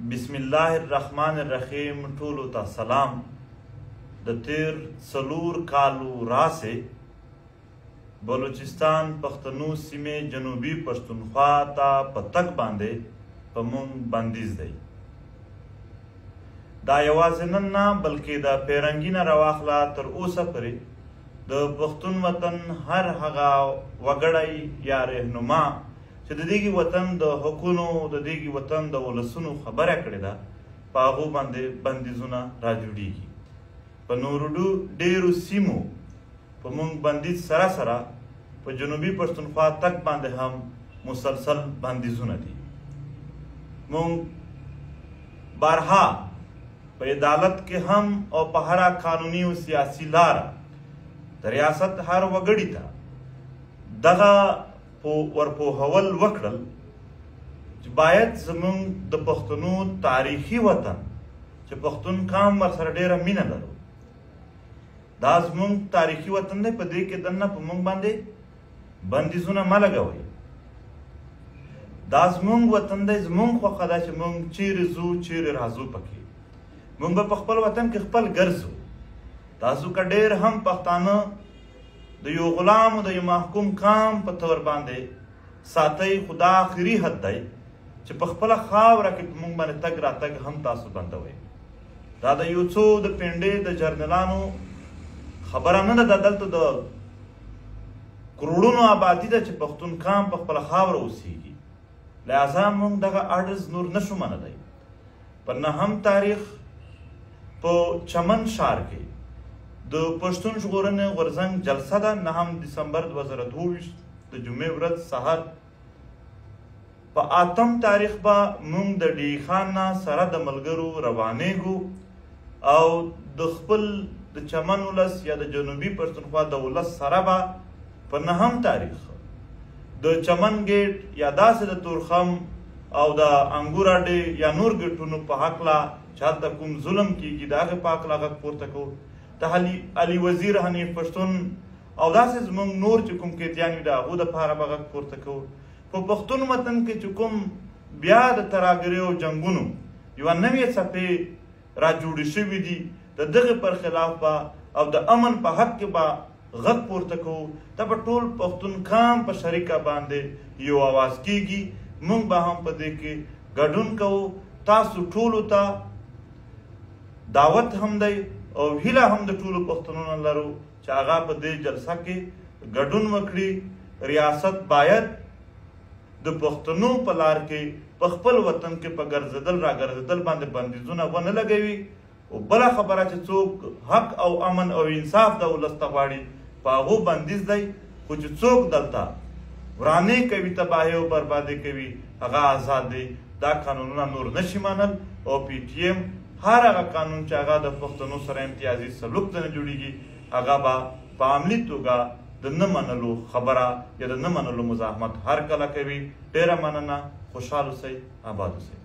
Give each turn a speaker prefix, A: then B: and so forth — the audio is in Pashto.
A: بسم الله الرحمن الرحیم. ټولو ته سلام. د تیر 4 کالو راسې بلوچستان پښتنو سیمې جنوبي پښتونخوا ته په تګ باندې په مونږ بندیز دی. دا یوازې نن نه، بلکې د پیرنګي نه راواخله تر اوسه پورې د پښتون وطن هر هغه وګړی یا رهنما چې د دې وطن د حقونو، د دې وطن د ولسونو خبره کړې ده، په هغو باندې بندیزونه را جوړیږي. په نورو ډېرو سیمو په مونږ بندیز سره سره په جنوبي پښتونخوا تک باندې هم مسلسل بندیزونه دي. مونږ بارها په عدالت کې هم او په هره قانوني او سیاسي لاره د ریاست هر وګړي ته دغه ورپوهول وکړل چې باید زمونږ د پښتنو تاریخي وطن، چې پښتون قام ورسره ډېره مینه لرو، دا زمونږ تاریخي وطن دی، په دې کې دننه په مونږ باندې بندیزونه مه لګوئ. دا زمونږ وطن دی، زمونږ خوښه ده چې مونږ چیرې ځو چیرې راځو، پکې مونږ به په خپل وطن کې خپل ګرځو. تاسو که ډېر هم پښتانه د یو غلام او د یو محکوم قام په تور باندې ساتئ، خو دا آخري حد دی چې په خپله خاوره کې په مونږ باندې تګ راتګ هم تاسو بندوئ. دا د یو څو د پنډې د جرنلانو خبره نه ده، دا دلته د کروړونو آبادي ده چې پښتون قام په خپله خاوره اوسیږي. لهذا مونږ دغه آرډرز نور نشو منلی. په 9 تاریخ په چمن ښار کې د پښتون ژغورنې غورځنګ جلسه ده، 9 دسمبر 2022 د جمعې ورځ سهار. په 8 تاریخ به مونږ د ډي خان نه سره د ملګرو روانېږو او د خپل د چمن ولس یا د جنوبي پښتونخوا د ولس سره به په 9 تاریخ د چمن ګیټ یا داسې د تورخم او د انګور اډې یا نور ګیټونو په هکله چې هلته کوم ظلم کیږي د هغې په هکله غږ پورته کوو. د علي وزیر، حنیف پښتون او داسې زموږ نور چې کوم قیدیان وي د هغو دپاره به غږ پورته کوو. په پښتون وطن کې چې کوم بیا د تراګریو او جنګونو یوه نوې څپې را جوړې شوې دي، د دغې پر خلاف به او د امن په حق کې به غږ پورته کوو. دا به ټول پښتون قام په شریکه باندې یو اواز کیږي. موږ به هم په دې کې ګډون کوو. تاسو ټولو ته دعوت هم دی او هیله هم د ټولو پښتنو نه لرو چې هغه په دې جلسه کې ګډون وکړي. ریاست باید د پښتنو په لار کې په خپل وطن کې په ګرځېدل راګرځېدل باندې بندیزونه ونه لګوي. او بله خبره چې څوک حق او امن او انصاف د ولس ته غواړي په هغو بندیز دی، خو چې څوک دلته ورانې کوي، تباهي او بربادي کوي، هغه آزاد دی. دا قانونونه نور نشي منل او پي ټي ایم هر هغه قانون چې هغه د پښتنو سره امتیازي سلوک ته نه جوړیږي، هغه به په عملي توګه د نه منلو خبره یا د نه منلو مزاحمت هر کله کوي. ډېره مننه. خوشحال اوسئ، آباد اوسئ.